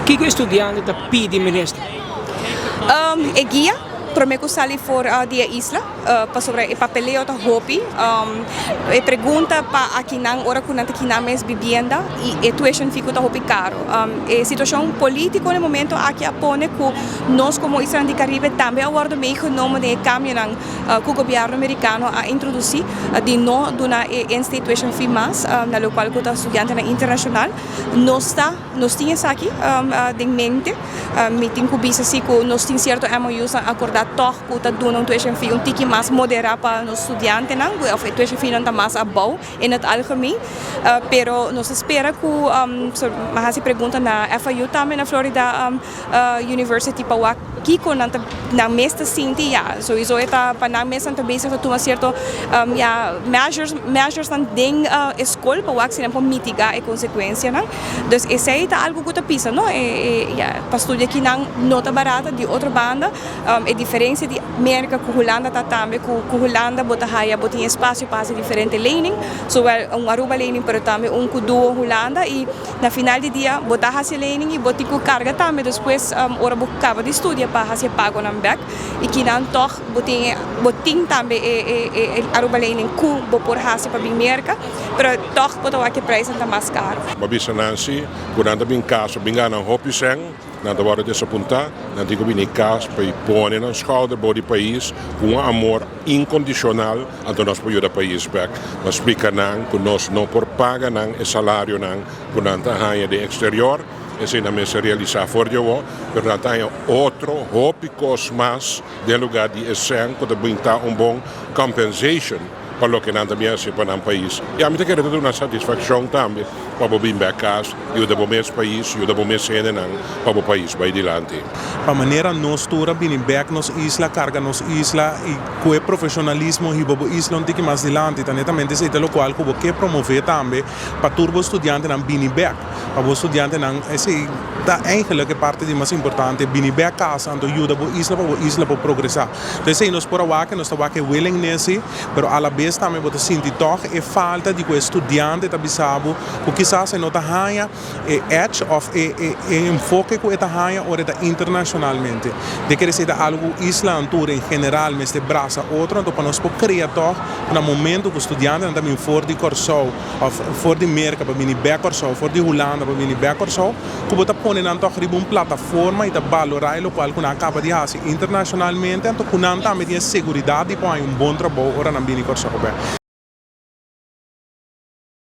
Kiko e studiante ta pidi, minister? E guia prome ku sali for di e isla, pasobra e papeleo ta hopi. E pregunta pa akinan ora ku nan ta kina mes bibienda i e tuition fee ku ta hopi karo. E situashon polítiko na e momento aki a pone ku nos komo islanan di Karibe tambe a wòrdu meegenomen den e kambionan ku gobièrnu merikano a introdusí di no duna e in-state tuition fee mas na lokual ku ta studiantenan internashonal. Nos ta nos tin esaki den mente. Mi tin ku bisa si ku nos tin sierto MOU's nan akordá tòg ku ta duna un tuition fee un tiki mas moderá pa nos studiantenan, òf e tuition fee nan ta mas abou in het algemeen. Pero nos ta spera ku mi a hasi pregunta na FIU tambe, na Florida University, pa wak kiko nan ta nan mes ta sinti. Ya, sowieso e ta pa nan mes nan ta bezig ta tuma sierto, ya, measures nan den e skol pa wak si nan por mitigá e konsekuensianan. Dus esei ta algu ku ta pisa, no? Ya, pa studia akinan no ta barata. Di otro banda, e diferensia di Merka ku Hulanda ta tambe ku Hulanda bo ta haya, bo tin espasio pa hasi diferente lening, zowel un Aruba lening pero tambe un ku duo Hulanda, i na final di dia bo ta hasi lening i bo tin ku karga tambe despues ora bo kaba di studia pa hasi e pagonan bèk. I kinan tòg bo tin tambe e Aruba lening ku bo por hasi pa bin Merka, pero tòg bo ta wak e prijsnan ta mas karo. M'a bisa nan si, ku nan ta bin kas, bin gana hopi sèn, nan ta wòrdu desapuntá, nan tin ku bini kas pa pone nan skouder bou di pais ku un amor inkondishonal, anto nos por yuda pais bèk. M'a splika nan ku nos no por paga nan e salarionan ku nan ta haña den eksterior, esei nan mester realisá for di awor, pero nan ta haña otro hopi kos mas den lugá di e sèn ku ta brinda un bon compensation pa loke nan ta bin hasi pa nan pais. I ami ta kere ta duna satisfakshon tambe pa bo bin bèk kas, yuda bo mes pais, yuda bo mes hendenan pa bo pais bai dilanti. Pa manera nos tur a bini bèk nos isla, karga nos isla i ku e profeshonalismo hiba bo isla un tiki mas dilanti. Ta netamente esei ta lokual ku bo ke promové tambe pa tur bo studiantenan bini bèk. Pa bo studiantenan, esei ta eigenlijk e parti di mas importante, bini bèk kas, anto yuda bo isla pa bo isla por progresá. Entonces esei nos por a wak, nos ta wak e willingness, pero a la bes tambe bo ta sinti tòg e falta di ku e studiante ta bisa bo ku kisas e no ta haña e edge òf e enfoke ku e ta haña ora e ta internashonalmente. Di kere esei ta algu ku isla tur en general mester brasa otro, anto pa nos por krea tòg na momento ku studiantenan ta bin for di Kòrsou òf for di Merka pa bini bèk Kòrsou, for di Hulanda pa bini bèk Kòrsou, ku bo ta pone nan tòg riba un plataforma i ta balorá e lokual ku nan a kaba di hasi internashonalmente, anto ku nan tambe tin e seguridat di por haña un bon trabou ora nan bini Kòrsou bèk.